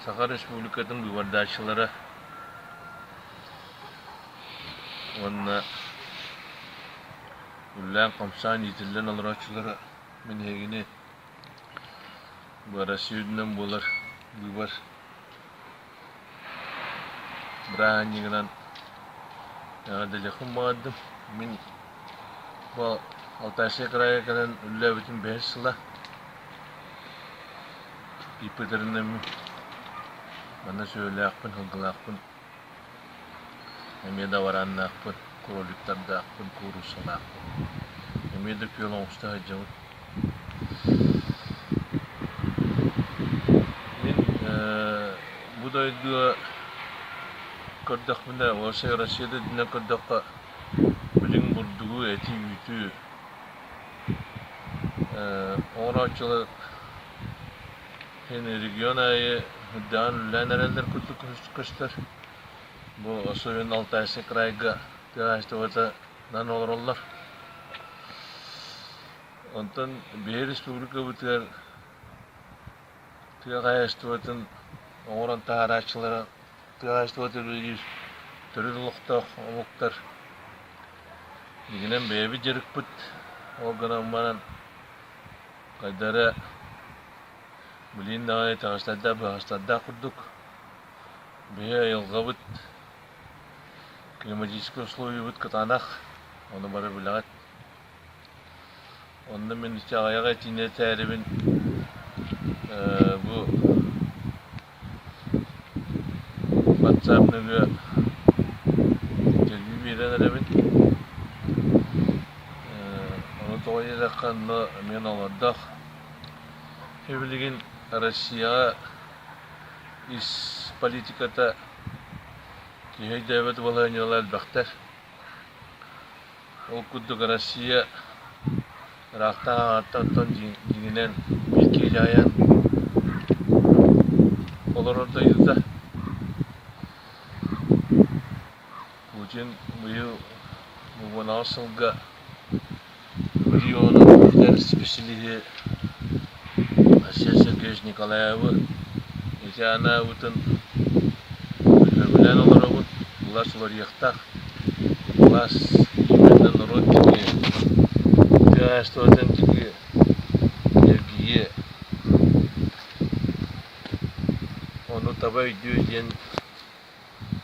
Саха Республикатын быыбардааччылара уонна үлэлээн-хамсаан иитиллэн олорооччулара мин эһигини бу Россия үрдүнэн буолар быыбар бырааһынньыгынан эҕэрдэлиэхпин баҕардым. Мин бу Алтайскай кыраайга кэлэн үлэлээбитим бэһис сыла. Ииппитэринэммин, манна сүөһүлээхпин, сылгылаахпын, эмиэ да барааннаахпын, кроликтардаахпын, кууруссалаахпын. Эмиэ да күөл оҥосто сылдьабын. Мин бу дойдуга көрдөхпүнэ, уопсай Россия да үрдүнэн көрдөххө, билигин бурдугу, эти, үүтү оҥорооччулар регион аайы үрдэҕин үлэлээн эрэллэр курдук көстөр. Бу особенно Алтайский крайга тыа хаһаайыстыбатынан олороллор. Онтон биһиги республикабытыгар тыа хаһаайыстыбатын оҥорон таһаарааччылара тыа хаһаайыстыбата үлэлиир төрүт олохтоох омуктар Дьиҥинэн бэйэбит дьарыкпыт ол гынан баран хайда эрэ билигин даҕаны итэҕэстэрдээх быһаҕастардаах курдук биһи айылҕабыт климатическай условиебыт кытаанах ону бары билэҕит. Онно мин ити аҕыйах этиини этээрибин бу WhatsApp нөҥүө интервью биэрэн эрэбин. Ону тоҕо диэтэххэ онно эмиэ олордох. Билигин Россияҕа ис политиката киһи өйдөөбөт балаһыанньалара элбэхтэр. Ол курдук Россия ыраахтааҕыттан дьиҥинэн биир киһи дьаһайан олорор дойдута. Путин быйыл 18 сылга регионун эдэр специалиһи Айсен Сергеевич Николаевы ити анаабытын сөбүлээн олоробут, былаас уларыйыахтаах. Былаас именно норуот диэки, тыа хаһаайыстыбатын диэки эргийиэ, ону таба өйдүө диэн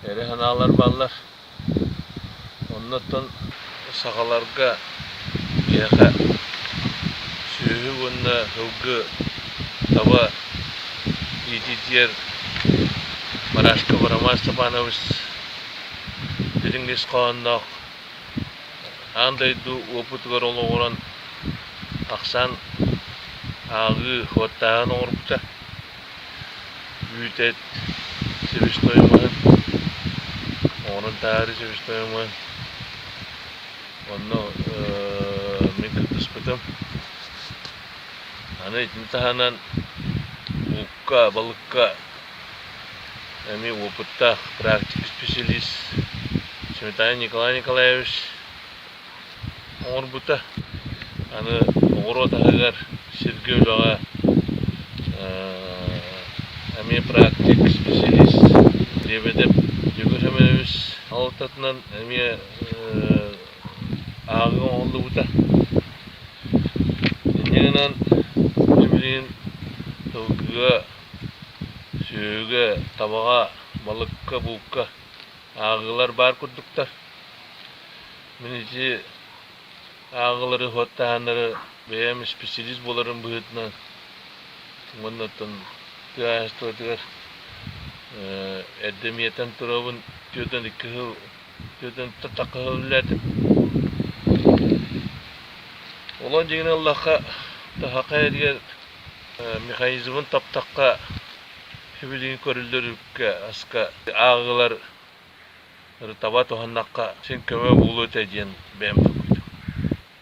эрэ санаалар бааллар. Оннуттан сахаларга биһиэхэ сүөһү уонна сылгы таба иитиитигэр Барашков Роман Степанович дириҥ ис хоһоонноох аан дойду уопутугар олоҕуран ахсаан ааҕыы, суоттааһын оҥорбута. Үүт эт себестоимоһын, оҥорон таһаарыы себестоимоһын онно мин кыттыспытым. Аны итини таһынан булка, балыкка эмиэ опыттаах практик специалист Сметанин Николай Николаевич оҥорбута. Аны оҕуруот аһыгар сиргэ үлэҕэ эмиэ практик специалист Лебедев Егор Семенович салалтатынан эмиэ ааҕыы оҥоһуллубута. Инньэ гынан билигин сылгыга, сүөһүгэ, табаҕа, балыкка, булка ааҕыылар баар курдуктар. Мин ити ааҕыылары суоттаһаннары бэйэм специалист буоларым быһыытынан уонна оттон тыа хаһаайыстыбатыгар эрдэ миэтэн турабын 42 сыл 44 сыл үлэлээтим. Онон дьиҥинэн ыллахха таһаха эригэр механизмын таптахха билигин көрүллэр үпкэ аска ааҕыылар таба туһаннахха син көмө буолуо этэ диэн бэйэм толкуйдуум.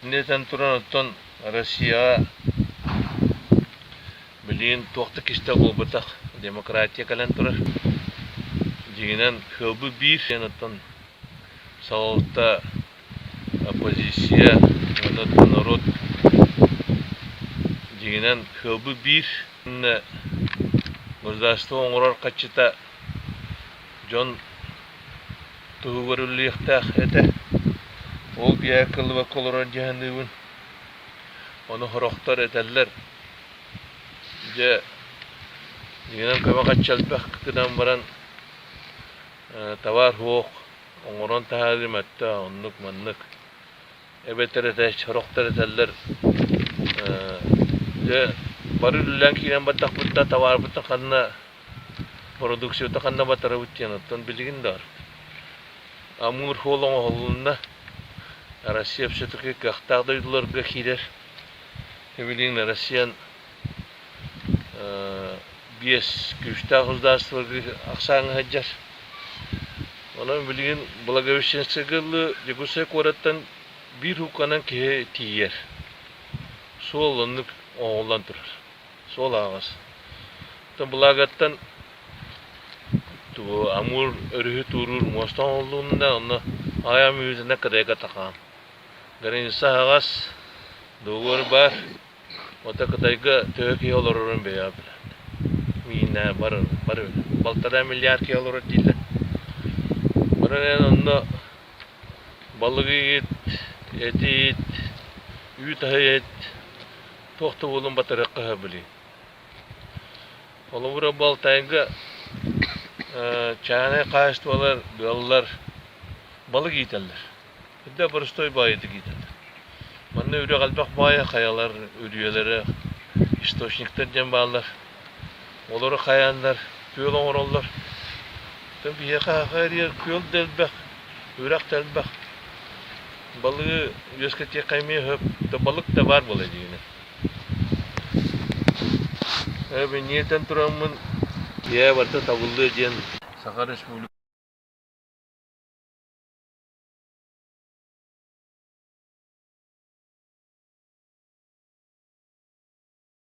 Инньэ этэн туран оттон Россияҕа билигин туох да кистэл буолбатах демократия кэлэн турар. Дьиҥинэн сыалбыт биир диэн оттон салалта оппозиция уонна норуот дьиҥинэн сыалбыт биир. Государство оҥорор хаччыта дьон туһугар үлэлиэхтээх этэ. Ол биһиэхэ кыллыбакка олорор дии саныыбын. Ону сорохтор этэллэр, дьэ, дьиҥинэн көмө хаччы элбэх гынан баран табаар суох, оҥорон таһаарыы мөлтөх, оннук-маннык. Эбэтэр этэ сорохтор этэллэр дьэ бары үлэлээн киирэн бардахпытына табаарбытын ханна продукцията ханна батарабыт диэн оттон билигин да Амур суол оҥоһулунна Россия все-таки кыахтаах дойдуларга киирэр билигин Россиян биэс күүстээх государстволарга ахсааҥҥа сылдьар. Онон билигин Благовещенскайга ыллыы Дьокуускай куораттан биир укканан киһи тиийэр. Суол оннук оҥоһуллан турар. Суол аһаҕас. Оттон Благаттан Амур өрүһү туоруур муоста оҥоһуллубута, онно аҕыйах мүнүүтэнэн Кытайга тахаан. Граница аһаҕас, договор баар. Ото Кытайга төһө киһи олорорун бэйэҕэ билэр. Миинэ бары бары билэр. Балтараа миллиард киһи олорор дииллэр. Баран эн онно балыгы иит, эти иит, үүт аһы иит, туох да буолун батарыахха сөп билигин. Холобура Балтайга чааһынай хаһаайыстыбалар, ыаллар балык иитэллэр. Үрдэ боростуой баайытык иитэллэр. Манна үрэх элбэх баайа, хайалар, үрүйэлэрэ, источниктар диэн бааллар. Олору хайааннар күөл оҥороллор. Оттон биһиэхэ саха эрийэр күөл да элбэх, үрэх да элбэх. Балыгы үөскэтиэххэ эмиэ сөп, да балык да баар буолар дьиҥинэн. Ээ, мин этэн тураммын, ийээ барыта табыллыа диэн Саха Республикатын.